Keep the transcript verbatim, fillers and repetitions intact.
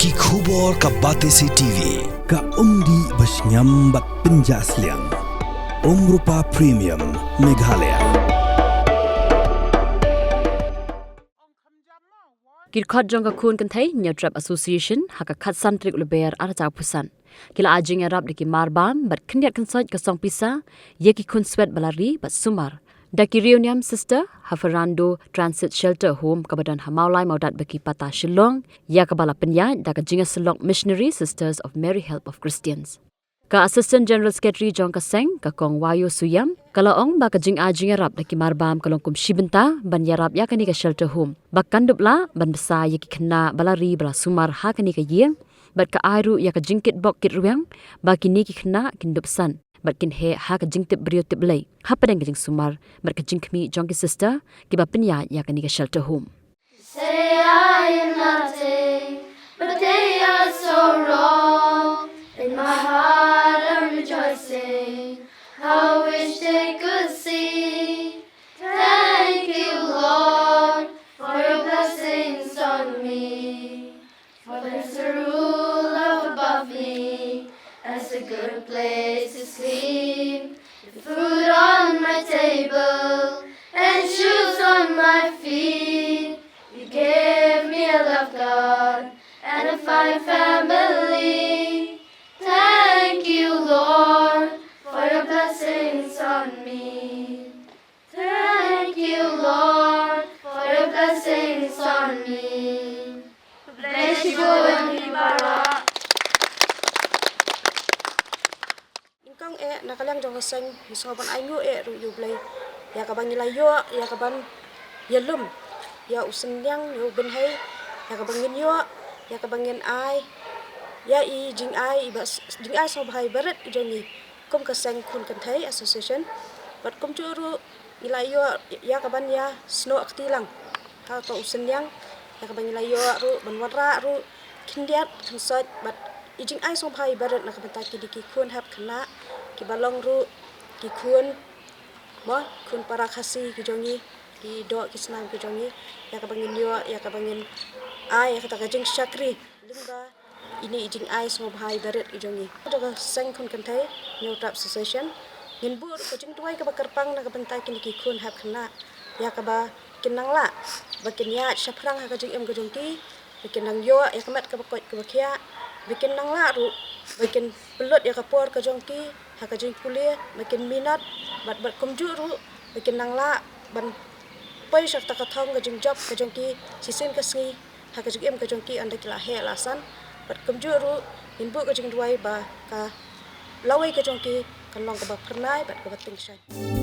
Ki khubor ka Batesi T V, ka umdih ba shngiam bad pynjah sliang. Umrupa Premium, Meghalaya. Ki dkhot jong ka khun kynthei Hynñiewtrep Association ha ka khatsan tarik u Lber arhajar arphew san ki la ai jingïarap da ki marbam bad khyndiat khynsoit ka song pisa ïa ki khun swet ba la ri bad sumar da ki Riewniam Sister ha Fernando Transit Shelter Home kaba don ha Mawlai Mawdat Bakipata Shillong, ïa kaba la pynïaid da ka jingïasyllok Missionary Sisters of Mary Help of Christians. Ka Assistant General Secretary jong ka seng, ka Kong Wayo Suyam, ka la ong ba ka jingai jingïarap da ki marbam ka long kum shi bynta ban ïarap ïa kane ka shelter home ba kan dup lah ban bsa ïa ki khynnah ba la ri ba la sumar ha kane ka ïing, bad ka ai ruh ïa ka jingkitbok kitrwiang ba kine ki khynnah kin dup san bad kin heh ha ka jingtip briew tip Blei hapdeng ka jingsumar bad ka jingkhmih jong ki sister kiba pynïaid ïa kane ka shelter home. Say I am nothing, but they are so wrong. In my heart I'm rejoicing. I wish they could see. Thank you, Lord, for your blessings on me. For there's a roof above me, as a good place to sleep, food on my table, and shoes on my feet. You gave me a love God and a fine family. Thank you, Lord, for your blessings on me. Thank you, Lord, for your blessings on me. Bless you, Lord, and you, Barak. Nyngkong eh na ka liang jong ka seng ngi sngew ban ai nguh eh ruh ïa U Blei ïa kaba ngi la ïoh ïa kaban ïalum ïa u synñiang ïa u bynhei, ïa kaba ngin ïoh, ïa kaba ngin ai ïa i jingai, i ba jingai sngewbha i barit i jong ngi kum ka seng khun kynthei association. Bad kumjuh ruh ngi la ïoh ïa kaban ïa snoh kti lang ha uto u synñiang, ïa kaba ngi la ïoh ruh ban wanrah ruh khyndiat khynsoit bad i jingai sngewbha i barit na ka bynta kine ki khun hep khynnah kiba long ruh ki khun, mo, khun para Khasi ki jong ngi, ki doh ki snam ki jong ngi, ïa kaba ngin ïoh, ïa kaba ngin ai ïa kata ka jingshakri lyngba ine i jingai sngewbha i barit i jong ngi. Jong ka seng khun kynthei Hynñiewtrep Association ngin buh ruh ka jingduwai kaba kyrpang na ka bynta kine ki khun hep khynnah, ïa kaba kin nang lah ba kin ïaid shaphrang ha ka jingim ka jong ki, ba kin nang ïoh ïa ka met kaba koit kaba khiah, ba kin nang lah ruh ba kin pynlut ïa ka por ka jong ki ha ka jingpule, ba kin minot, bad bad kumjuh ruh ba kin nang lah ban poi sha kata ka thong ka jingjop ka jong ki shisien ka sngi ha ka jingim ka jong ki ynda ki la heh la san. Bad kumjuh ruh ngin buh ka jingduwai ba ka lawei ka jong ki kan long kaba phyrnai bad kaba tyngshaiñ.